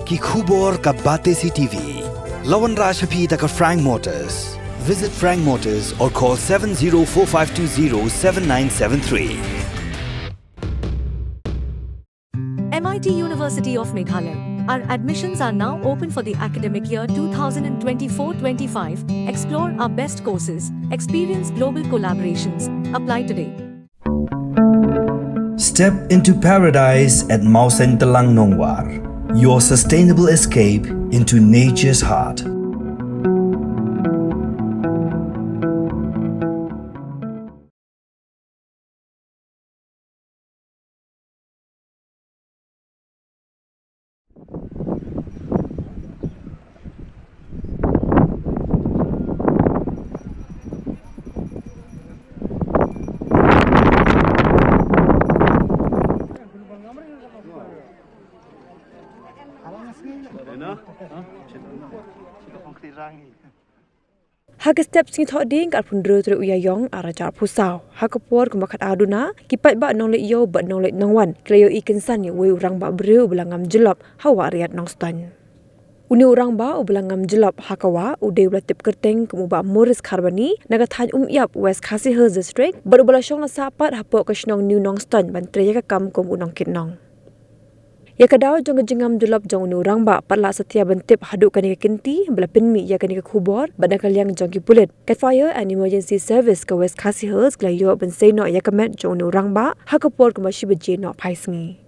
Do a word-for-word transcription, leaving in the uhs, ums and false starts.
Ki khubor ka Batesi TV. La wanrah sha phi da ka Frank Motors. Visit Frank Motors or call seven zero four five two zero seven nine seven three. M I T University of Meghalaya. Our admissions are now open for the academic year two thousand twenty-four twenty-five. Explore our best courses, experience global collaborations. Apply today. Step into paradise at Mawsyntelang Nongwar, your sustainable escape into nature's heart. Ha ka step sngi Thohdieng ka arphew hynriew tarik u Ïaïong arhajar arphew saw, ha ka por kumba khatar duna, ki paidbah Nongleit Ïew bad Nongleit Nongwan ki la ïohi kynsan ïa uwei u rangbah briew uba la ngam jyllop ha Wah Riat Nongstoiñ. Une u rangbah uba la ngam jyllop ha ka wah u dei uba la tip kyrteng kum u Bah Maurice Kharbani na ka thaiñ Umyiap, West Khasi Hills District, bad uba la shong la sah pat hapoh ka shnong New Nongstoiñ ban trei ïa ka kam kum u nongkit nong. Ïa ka daw jong ka jingngam jyllop jong une u rangbah pat la satia ban tip haduh kane ka kynti ba la pynmih ïa kane ka khubor, bad na ka liang jong ki pulit, ka Fire and Emergency Service ka West Khasi Hills ki la ïoh ban sei noh ïa ka met jong une u rangbah ha ka por kumba shi baje nohphai sngi.